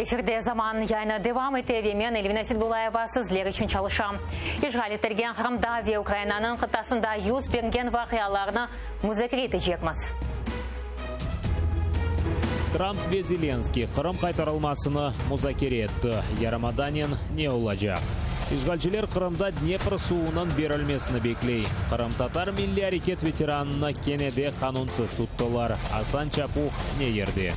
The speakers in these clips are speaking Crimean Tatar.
Efirde Zaman yayını devam ete ve men, Elvina Seydbullayeva, sizler içün çalışam. İşğal etilgen Qırımda ve Ukrainanıñ qıtasında yüz bergen vaqialarnı muzakere etecekmiz. Tramp ve Zelenskıy Qırım qaytarılmasını muzakere etti, yarımadanen ne olacaq? İşğalciler Qırımda Dnepr suvunıñ berilmesini bekley. Qırımtatar milliy areket veteranını kene de qanunsız tuttılar. Asan Çapuh ne yerde?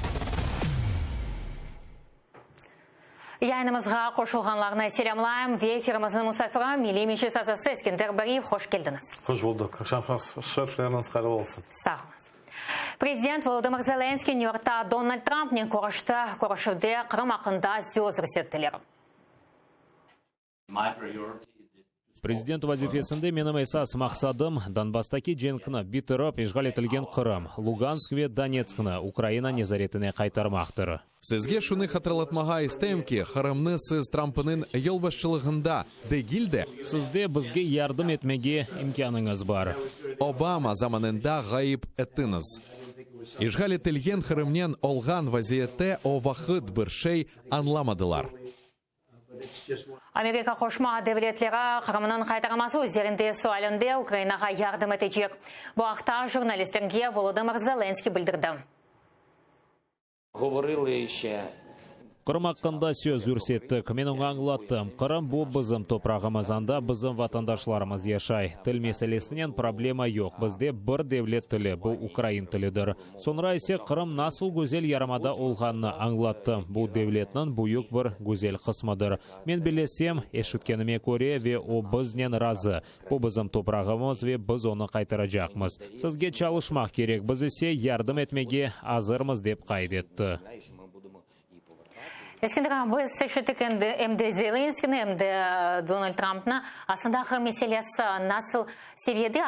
Yayınımızğa qoşulğanlarnı selâmlayım ve efirimizniñ musafiri, Milliy Meclis azası Eskender Bariyev. Hoş keldiñiz. Hoş buldıq. Aqşamıñız şerifleriñiz hayırlı olsun. Sağ oluñız. Prezident Volodımır Zelenskıy Nyu-Yorkta Donald Trumpnen körüşti. Körüşüvde Qırım aqqında söz yürsettiler. Prezident vazifesinde menim esas maqsadım, Donbasstaki cenkni bitirip, işğal etilgen Qırım, Lugansk ve Donetskni Ukraina nezaretine qaytarmaqtır. Sizge şunı hatırlatmağa isteyim ki, Qırımnı siz Trampnıñ yolbaşçılığında degil de, Sizde bizge yardım etmege imkânıñız bar. Obama zamanında ğayıp ettiñiz. İşğal etilgen Qırımnen olğan vaziyette o vaqıt bir şey añlamadılar. Amerika Qoşma Devletleri Qırımnıñ qaytarılması üzerinde sualinde Ukrainağa yardım etecek. Bu aqta jurnalistlerge Volodımır Zelenskıy bildirdi. Qırım aqqında söz yürsettik. Men oña añlattım, Qırım, bu bizim toprağımız, anda bizim vatandaşlarımız yaşay. Til meselesinen problema yoq, bizde bir devlet tili, bu ukrain tilidir. Soñra ise Qırım nasıl güzel yarımada olğanını añlattı, bu devletniñ büyük bir güzel qısmıdır. Men bilesem, eşitkenime köre, ve o biznen razı, bu bizim toprağımız ve biz onı qaytaracaqmız. Sizge çalışmaq kerek, biz ise yardım etmege azırmız, dep qayd etti. Eskender ağa, biz eşittik endi em de Zelenskıynı, em de Donald Trumpnı. Aslında Qırım meselesi nasıl seviyede,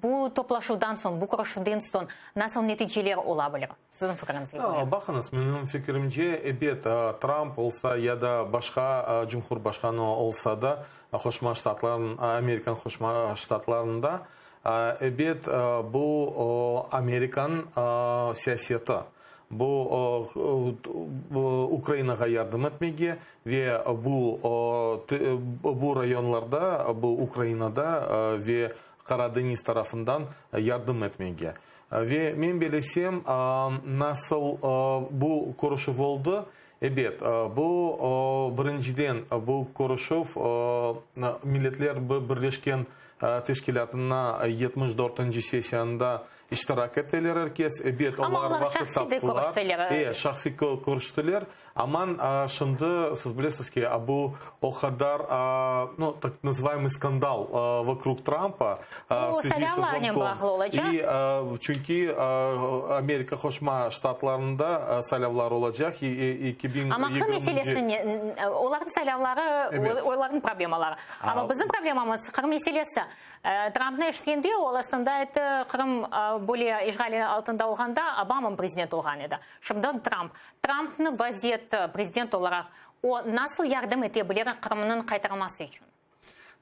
bu toplaşuvdan soñ, bu körüşüvden soñ nasıl neticeler ola bilir, siziñ fikriñizge köre? Baqıñız, menim fikirimce, ebet, Trump olsa ya da başqa cumhurbaşqanı olsa da, Qoşma Ştatlar, Amerikan Qoşma Ştatlarında, ebet, bu Amerikan siyaseti. Bu, Ukrainağa yardım etmege ve bu bu rayonlarda, bu Ukrainada ve Qara deñiz tarafından yardım etmege. Ve men belesem, nasıl bu körüşüv oldı? Ebet, bu, birinciden, bu körüşüv Milletler Birleşken Teşkilâtına 74-nci sessiyasında İştirak eteler er kes. Ebet, Amma olar olar vaqıt şahsiy de taptılar. körüştiler. E, şahsiy körüştiler. Aman, şimdi siz bilesiz ki, bu o qadar, nu, tak nazıvaemıy skandal vokrug Trampa, Bu v svyazi со saylavlarnen zvonkom. bağlı olacaq. İ, çünki Amerika Qoşma Ştatlarında saylavlar olacaq, Amma Qırım 2020-nci. meselesi ne, olarnıñ saylavları, Ebet. olarnıñ problemaları. Amma bizim problemamız Qırım meselesi. Trampnı eşitkende, o aslında ayttı, Qırım böyle işğali altında olğanda Obama prezident olğan edi. Şimdi Tramp. Trampnı vaziyeti prezident olaraq, o nasıl yardım ete bilir Qırımnıñ qaytarılması içün?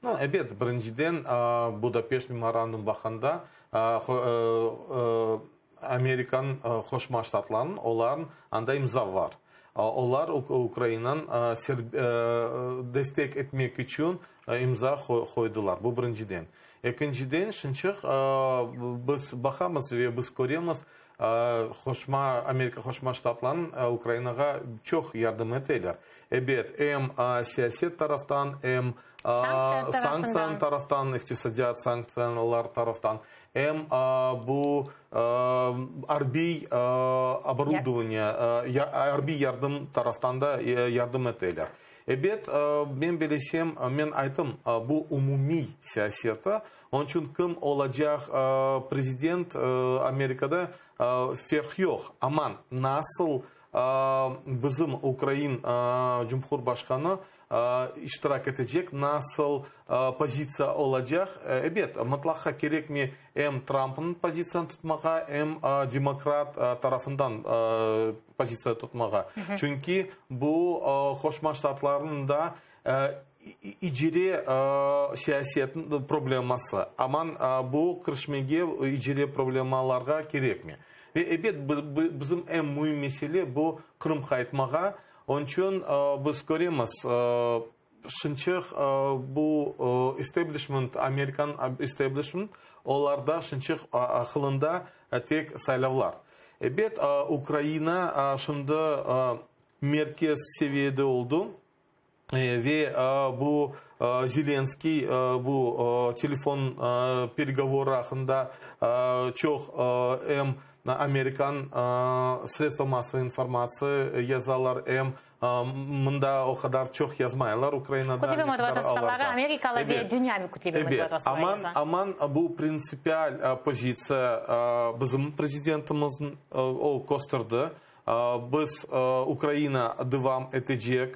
No, ebet, birinciden, Budapeşt memorandum baqqanda, Amerikan Qoşma Ştatlarınıñ, olarnıñ anda imza bar. Olar Ukrainanı destek etmek içün imza qoydılar. Bu birinciden. Ekinciden, şınçıq biz baqamız ve biz köremiz, Qoşma, Amerika Qoşma Ştatlarınıñ Ukrainağa çoq yardım eteler. Ebet, em siyaset taraftan, em sanktsiya taraftan, iqtisadiyat sanktsiyalar taraftan, Em bu arbiy oborudovaniye, arbiy yardım taraftan da yardım eteler. Ebet, men bilesem, men ayttım, bu umumiy siyaseti, onıñ içün kim olacaq prezident Amerikada ferq yoq. Aman, nasıl bizim ukrain cumhurbaşqanı iştirak etecek, nasıl pozitsiya olacaq? Ebet, mıtlaqa kerekmi em Trampnıñ pozitsiyanı tutmağa, em demokrat tarafından pozitsiya tutmağa. Çünki bu Qoşma Ştatlarnıñ da icre siyasetiniñ probleması. Aman bu kirişmege icre problemalarğa kerekmi? Ve ebet, bizim eñ müim mesele bu Qırım qaytmağa. Onıñ içün biz köremiz, şınçıq bu establishment, amerikan establishment, olarda şınçıq aqılında tek saylavlar. Ebet, Ukraina şimdi merkez seviyede oldı. Ve bu Zelenskiy bu telefon peregovorı aqqında çoq em amerikan sredstvo massovıy informatsiya yazalar, em mında o qadar çoq yazmaylar Ukrainada. Kütleviy matbuat vastaları amerikalı ve dünya kütleviy matbuat vastaları yaza. Aman bu printsipial pozitsiya bizim prezidentimizniñ o kösterdi. Biz, Ukraina devam etecek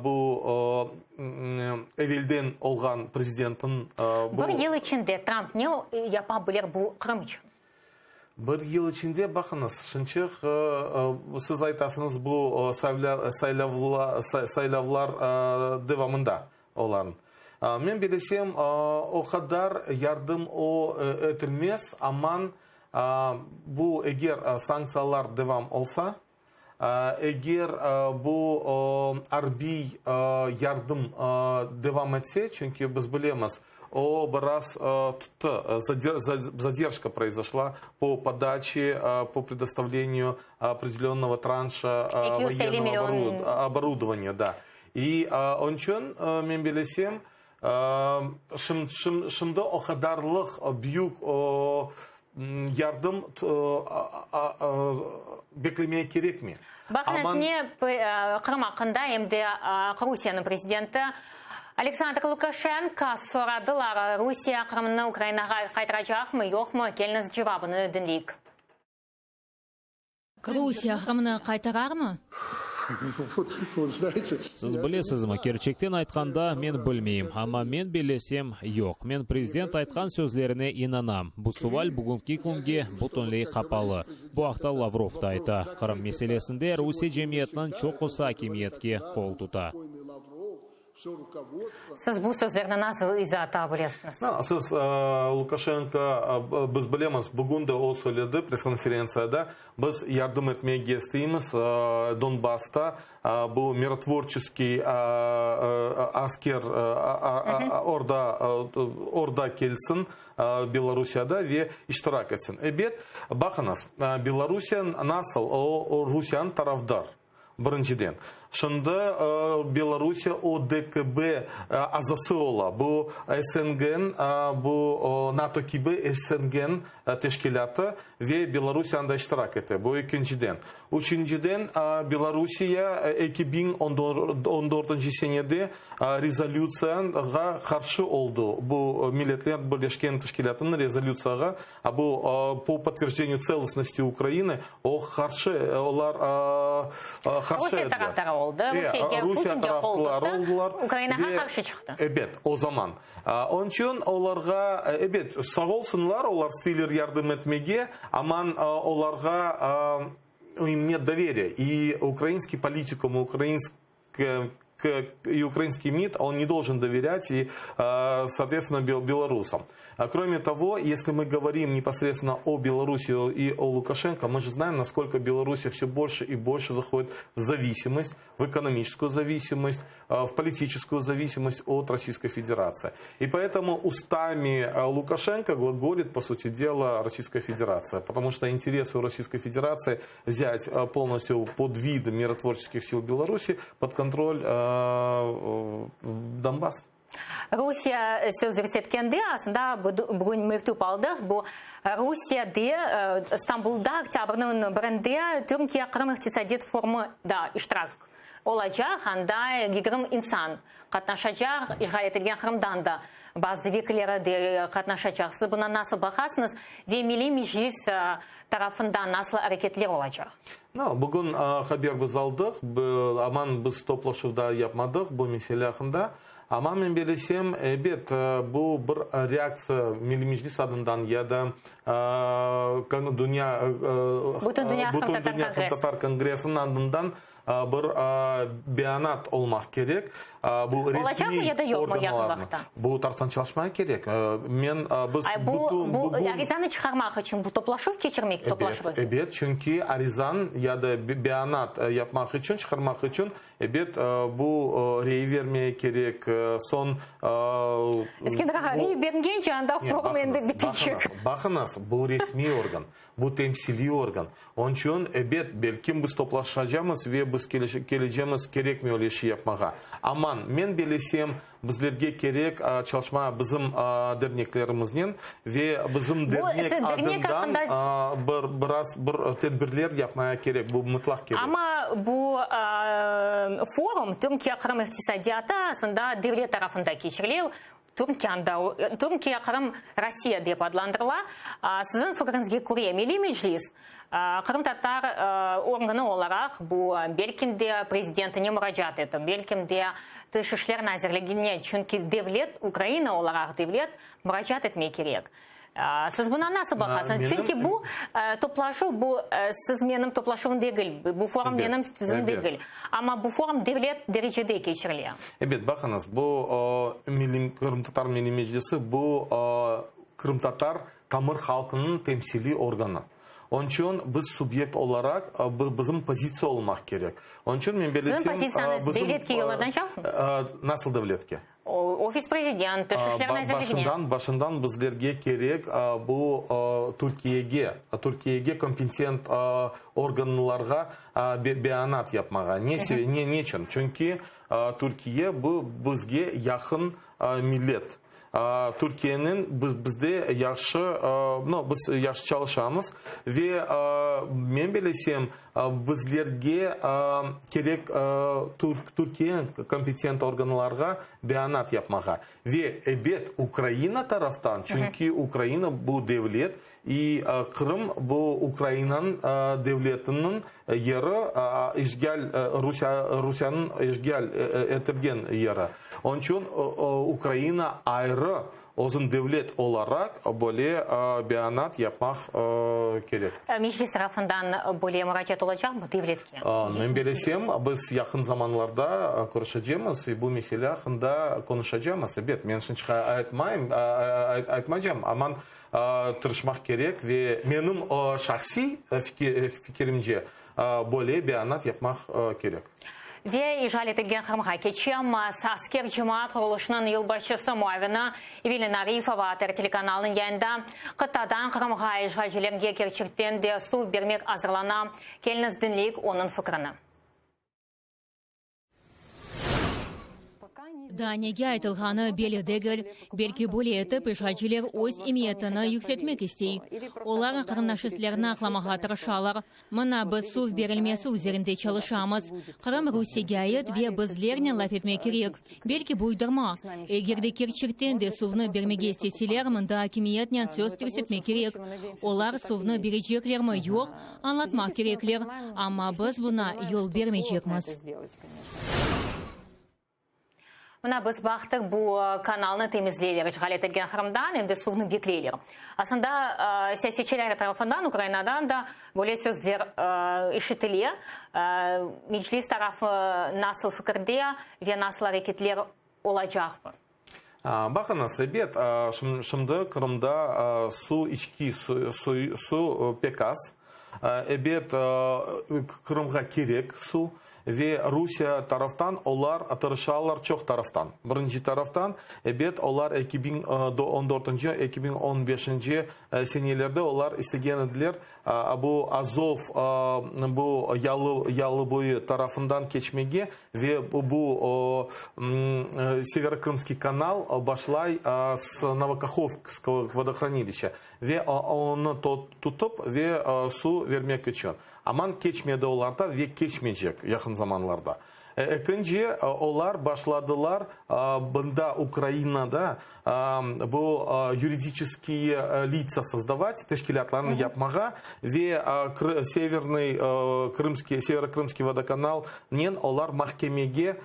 bu evelden olğan prezidentniñ bu. Bir yıl içinde Trump ne yapa bilir bu Qırım içün? Bir yıl içinde, baqıñız, şınçıq, siz aytasıñız, bu saylavlar devamında olarnıñ. Men bilesem, o qadar yardım o etilmez, aman Bu, eger sanktsiyalar devam olsa, eger bu arbiy yardım devam etse, çünki biz bilemiz, o biraz tuttı, zaderjka proizoşla po podaçe, po predostavleniyu opredelönnogo tranşa voyennogo oborudovaniya, da. İ onıñ içün, men bilesem, Şimdi o qadarlıq büyük yardım beklemege kerekmey. Baqıñız, ne Qırım aqqında em de Rusiyeniñ prezidenti Aleksandr Lukaşenko soradılar, Rusiye Qırımnı Ukrainağa qaytaracaqmı, yoqmı? Keliñiz, cevabını diñleyik. Rusiye Qırımnı qaytararmı? Siz bilesizmi, kerçekten aytqanda, men bilmeyim, amma men bellesem, yoq. Men prezident aytqan sözlerine inanam. Bu sual bugünki künge bütünley qapalı. Bu aqta Lavrov da ayta. Qırım meselesinde Rusiye cemiyetiniñ çoqusı akimiyetke qol tuta. Siz bu sözlerni nasıl izaata bilesiñiz? Siz, Lukaşenko, biz bilemiz, bugün de o söyledi press-konferentsiyada, biz yardım etmege isteymiz Donbassta bu mirotvorçeskiy asker orda, orda kelsin Belorussiyada ve iştirak etsin. Ebet, baqıñız, Belorussiya nasıl, o Rusiyanıñ tarafdar. Birinciden, şimdi Belorusiye ODKB azası ola, bu SNG, bu NATO kibi SNG teşkilâtı ve Belorusiye anda iştirak ete, bu ekinciden. Üçünciden, Belorusiye 2014 senede rezolütsiyağa qarşı oldı, bu Milletler Birleşken Teşkilâtınıñ rezolütsiyağa A bu po podtverjdenию tselostnosti Ukrainı, o qarşı, olar qarşı Rusiye ediler. tarafdarı oldı, Rusiyege, Rusiye Putinge qol tarafdarı tuttı, oldılar Ukrainağa ve qarşı çıqtı. Ebet, o zaman. Onıñ içün olarğa, ebet, sağ olsunlar, olar isteyler yardım etmege, aman olarğa im net doveriya. İ ukrainskiy politikum, ukrainsk и украинский МИД, он не должен доверять и, соответственно, белорусам. Кроме того, если мы говорим непосредственно о Беларуси и о Лукашенко, мы же знаем, насколько Беларусь все больше и больше заходит в зависимость, в экономическую зависимость, в политическую зависимость от Российской Федерации. И поэтому устами Лукашенко глаголит, по сути дела, Российская Федерация, потому что интересы у Российской Федерации взять полностью под видом миротворческих сил Беларуси под контроль Донбасс. Rusiye söz yürsetkende, aslında bugün mektüp aldıq, bu Rusiyede, İstanbulda oktâbrniñ birinde Türkiye Qırım iqtisadiyat forumı da iştirak olacaq, anda 20 insan qatnaşacaq, işğal etilgen Qırımdan da bazı vekilleri de qatnaşacaq. Siz buna nasıl baqasıñız ve Milliy Meclis tarafından nasıl areketler olacaq? No, bugün haber biz aldıq, aman biz toplaşuv da yapmadıq bu mesele aqqında. Amma men belesem, ebet, bu bir reaktsiya Milliy Meclis adından ya da dünya Bütündünya Qırımtatar Kongressiniñ adından bir beyanat olmaq kerek. Bu Olacaqmı resmiy ya da yoqmı yaqın organlarnı. vaqıtta? Bu taraftan çalışmağa kerek. Men, biz Ay, bu, bütün bu bugün. arizanı çıqarmaq içün bu toplaşuv keçirmek, toplaşuv. Ebet, ebet, çünki arizan ya da beyanat yapmaq içün, çıqarmaq içün, ebet, bu rey vermege kerek, soñ Eskender ağa, bu rey bergence anda Ne, forum endi baqıñız, bitecek. baqıñız, baqıñız, bu resmiy organ. Bu temsiliy organ. Onıñ içün, ebet, belkim biz toplaşacamız ve biz kelecemiz, kerekmi öyle şey yapmağa. Aman, men belesem, bizlerge kerek çalışma bizim derneklerimiznen ve bizim Bu, dernek siz dernek adından aqqında. bir, biraz bir tedbirler yapmaya kerek, bu mıtlaq kerek. Amma bu forum Türkiye-Qırım iqtisadiyatı aslında devlet tarafında keçirile. Türkiye anda, Türkiye Qırım Rossiya dep adlandırıla. Siziñ fikriñizge köre, Milliy Meclis qırımtatar organı olaraq bu, belkim de, prezidentine muracaat etip, belkim de, Tış işler nazirligine, çünki devlet, Ukraina olaraq devlet muracaat etmek kerek. Siz buna nasıl baqasıñız? Çünki bu toplaşuv, bu siz menim toplaşuvım degil, bu forum menim siziñ degil. Amma bu forum devlet derecede keçirile. Ebet, baqıñız, bu Milliy Qırımtatar Milliy Meclisi, bu qırımtatar tamır halqınıñ temsiliy organı. Onıñ içün biz subyekt olaraq bizim pozitsiya olmaq kerek. Onıñ içün men Siziñ belesem, pozitsiyañız bizim devletke yollanacaqmı? Nasıl devletke? Ofis prezident, Tış işler nazirligine. Başından, başından bizlerge kerek bu Türkiyege, Türkiyege kompetent organlarğa beyanat yapmağa. Ne ne neçün? Çünki Türkiye bu bizge yaqın millet. Türkiyeniñ bizde yahşı, no, biz yahşı çalışamız ve men bilesem, Bizlerge kerek Türkiye kompetent organlarğa beyanat yapmağa. Ve, ebet, Ukraina taraftan, çünki Ukraina bu devlet, i Qırım bu Ukrainanıñ devletiniñ yeri, işğal, Rusiyaniñ işğal etilgen yeri. Onıñ içün Ukraina ayrı Özün devlet olaraq böyle beyanat yapmaq kerek. Meclis tarafından böyle muracaat olacaqmı devletke? Men bilesem, biz yaqın zamanlarda körüşecemiz ve bu mesele aqqında konuşacamız. Ebet, men şimdiki aytmayım, aytmaycam, aman tırışmaq kerek ve menim şahsiy fikirimce, böyle beyanat yapmaq kerek. Ve işğal etilgen Qırımğa keçem. Asker cemaat qurulışınıñ yolbaşçısı muavini Evelina Arifova ATR telekanalınıñ yayında qıtadan Qırımğa işğalcilerge kerçekten de suv bermek azırlana. Keliñiz diñleyik onıñ fikrini. Daa nege aytılğanı belli degil. Belki böyle etip işğalciler öz emiyetini yükseltmek istey. Olar qırımnaşistlerni aqlamağa tırışalar. Mına biz suv berilmesi üzerinde çalışamız. Qırım Rusiyege ait ve bizlernen laf etmek kerek. Belki bu uydurma. Eger de kerçekten de suvnı bermege isteseler, mında akimiyetnen söz kirsetmek kerek. Olar suvnı bereceklermi, yoq, añlatmaq kerekler. Amma biz buña yol bermeycekmiz. Mına biz baqtıq, bu kanalnı temizleyler işğal etilgen Qırımdan, em de suvnı bekleyler. Aslında, siyasetçiler tarafından Ukrainadan da böyle sözler işitile. Meclis tarafı nasıl fikirde ve nasıl areketler olacaqmı? Baqıñız, ebet, şimdi Qırımda suv, içki suv pek az. Ebet, Qırımğa kerek suv ve Rusiye taraftan olar tırışalar çoq taraftan. Birinci taraftan, ebet, olar 2014 dörtünci, 2015 inci senelerde olar istegen ediler, bu Azov, bu yalı, yalı boyu tarafından keçmege ve bu Severokrımskiy kanal başlay s Novokahovskого vodohranilişça ve onı tutıp ve suv vermek içün. Aman keçmedi olarda ve keçmeycek yaqın zamanlarda. Ekinci, olar başladılar bında Ukrainada bu yuridiçeskiye litsa sozdavat, teşkilâtlarnı yapmağa ve Severnyy Krımskiy, Severokrımskiy vodokanalnen olar mahkemege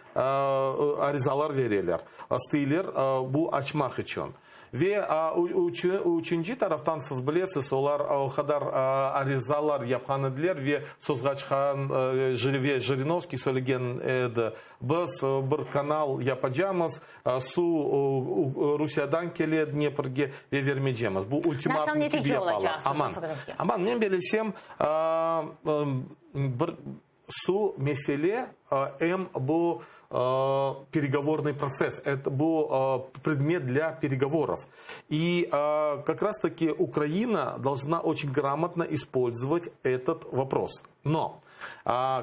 arizalar bereler, isteyler bu açmaq içün. Ve üçünci taraftan, siz bilesiz, olar o qadar arizalar yapqan ediler ve sozğa çıqqan ve Jirinovskiy söylegen edi, biz bir kanal yapacamız, suv Rusiyadan kele Dneprge ve vermeycemiz. Bu ultimatum kibi yapalar. Aman, aman, men belesem, bir Su mesele em bu peregovornıy protsess, bu predmet dlâ peregovorov. I kak raz taki Ukraina dolžna oçen gramotno ispolzovat etot vopros. No,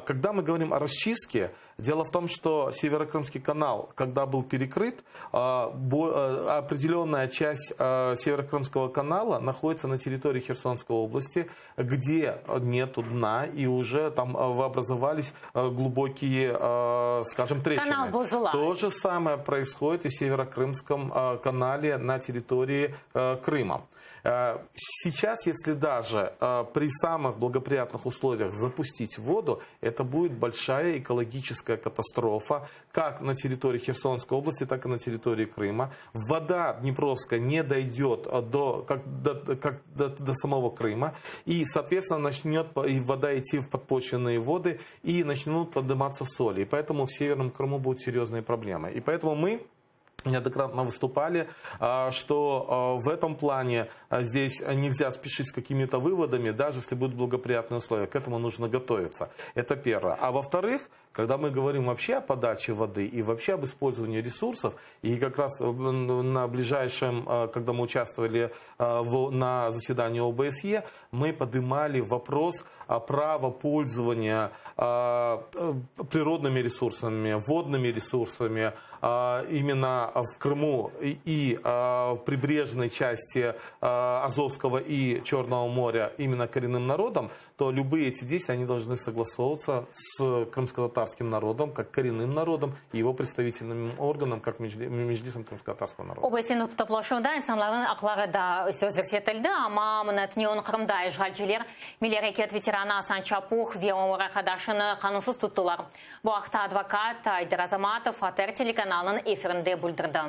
kogda mı govorim o rasçistke, delo v tom, çto Severokrımskiy kanal, kogda byl perekrıt, opredelennaya çast Severokrımskogo kanala nahoditsâ na territorii Hersonskoy oblasti, gde netu dna i uje tam obrazovались glubokiye, skajom, treşçiny. Kanal bozula. To же самое происходит и в Северокрымском канале на территории Крыма. Сейчас, если даже при самых благоприятных условиях запустить воду, это будет большая экологическая катастрофа как на территории Херсонской области, так и на территории Крыма. Вода Днепровская не дойдет до, как, до, как, до, до самого Крыма. И, соответственно, начнет и вода идти в подпочвенные воды и начнут подниматься соли. И поэтому в Северном Крыму будут серьезные проблемы. И поэтому мы неоднократно выступали, что в этом плане здесь нельзя спешить с какими-то выводами, даже если будут благоприятные условия. К этому нужно готовиться. Это первое. А во-вторых, когда мы говорим вообще о подаче воды и вообще об использовании ресурсов, и как раз на ближайшем, когда мы участвовали на заседании ОБСЕ, мы поднимали вопрос права пользования природными ресурсами, водными ресурсами, именно в Крыму и в прибрежной части Азовского и Черного моря именно коренным народом, то любые эти действия, они должны согласовываться с крымско-татарским народом, как коренным народом, и его представительным органом, как Меджлисом крымско-татарского народа. OBSE toplaşuvında insanlarnıñ aqları da söz yürsetildi, amma mına tünevin Qırımda işğalciler milliy areket veteranı Asan Çapuh ve ömür arqadaşını qanunsız tuttılar. Bu aqta advokat Ayder Azamatov ATR telekanalınıñ efirinde bildirdi.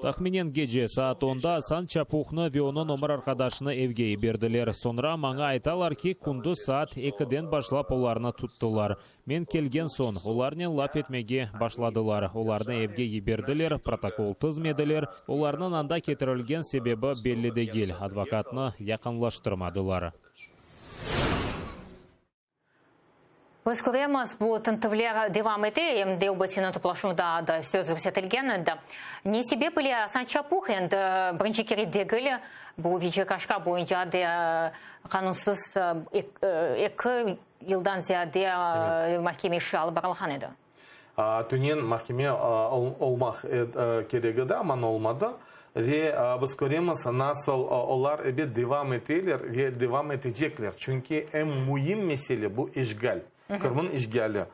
Tahminen gece saat onda Asan Çapuhnı ve onıñ ömür arqadaşını evge yiberdiler. Soñra maña aytalar ki, kündüz saat ekiden başlap olarnı tuttılar. Men kelgen soñ, olarnen laf etmege başladılar. Olarnı evge yiberdiler, protokol tizmediler. Olarnıñ anda ketirilgen sebebi belli degil, advokatnı yaqınlaştırmadılar. Biz köremiz, bu tintüvler devam ete, em de OBSE-niñ toplaşuvında da söz yürsetilgen edi. Ne sebep ile Asan Çapuh endi birinci kere degil bu Veciye Kaşka boyunca da qanunsız eki yıldan ziyade mahkeme işi alıp barılğan edi? Tünen mahkeme olmaq kerek edi, aman olmadı. Ve biz köremiz, nasıl olar, ebet, devam eteler ve devam etecekler. Çünki eñ müim mesele bu işğal, Qırımnıñ işğali.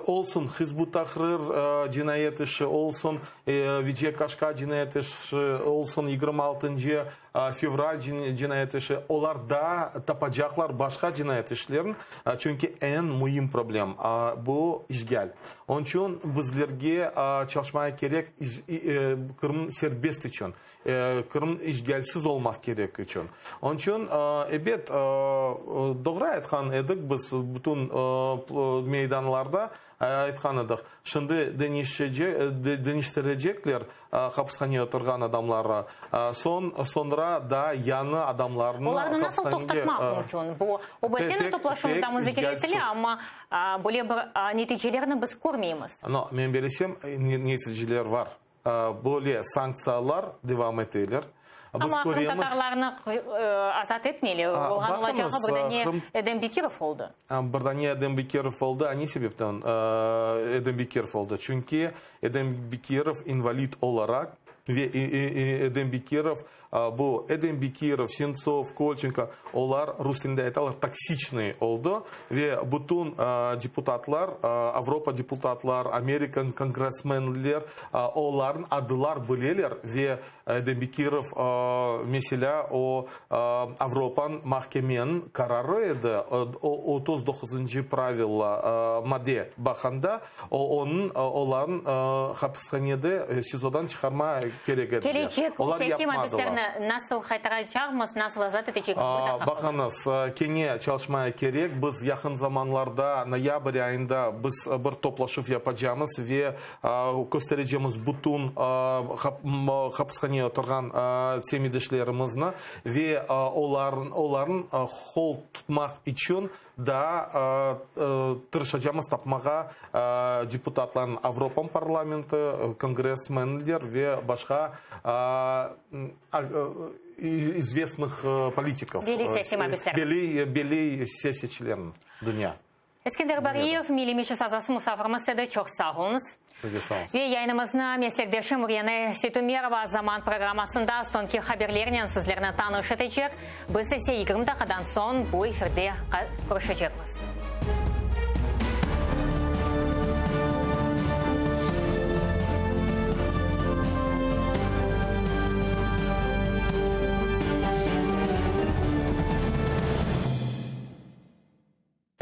Olsun Hizb ut-Tahrir cinayet işi, olsun Veciye Kaşka cinayet işi, olsun yigirmi altıncı fevral cinayet işi, olar daa tapacaqlar başqa cinayet işlerini, çünki eñ müim problem, bu işğal. Onıñ içün bizlerge çalışmağa kerek Qırım serbest içün, Qırım işğalsiz olmaq kerek içün. Onıñ içün, ebet, doğru aytqan edik biz bütün meydanlarda aytqan edik, şimdi deñiştirecekler hapishanege oturğan adamları, soñ, soñra daa yañı adamlarnı Olarnı nasıl toqtatmaq mümkün? Bu OBSE-niñ toplaşuvında muzakere etile, amma böyle bir neticelerni biz körmeymiz. No, men bilesem, neticeler var. Böyle sanktsiyalar devam eteler. Biz Amma köremiz. qırımtatarlarnı azat etmeyler. Olğan olacağı Baqıñız, bir dane Qırım Edem Bekirov oldı. Bir dane Edem Bekirov oldı. A ne sebepten Edem Bekirov oldı? Çünki Edem Bekirov invalid olaraq ve Edem Bekirov Bu Edem Bekirov, Sentsov, Kolçenko, olar, rus tilinde aytalar, toksiçnıy oldı ve bütün deputatlar, Avropa deputatlar, Amerikan kongressmenler olarnıñ adılar bileler ve Edem Bekirov, meselâ, o, Avropan mahkemeniñ qararı edi, 39-ncı pravila, madde baqanda, O, onıñ, olarnıñ hapishanede, SİZOdan çıqarma kerek ediler. Kelecek Olar siyasiy yapmadılar. Topraqlarnı nasıl qaytaracaqmız, nasıl azat etecekmiz? Baqıñız, kene çalışmaya kerek. Biz yaqın zamanlarda, noyabr ayında biz bir toplaşuv yapacamız ve kösterecemiz bütün hapishaneye oturğan semetdeşlerimizni ve olarnıñ qol tutmaq içün Daa tırışacamız tapmağa deputatlarnıñ, Avropa parlamenti, kongressmenler ve başqa izvestnıh politikov, Belli siyasiy mabüsler. Belli siyasetçilerniñ, dünya. Eskender Bariyev, Milliy Meclis azası musafirimiz edi, çoq sağ oluñız. Sizge sağ olun. Ve yayınımıznı meslekdeşim Rene Seytumerova Zaman programmasında soñki haberlernen sizlerni tanış etecek. Biz ise 20 daqqadan soñ bu efirde körüşecekmiz.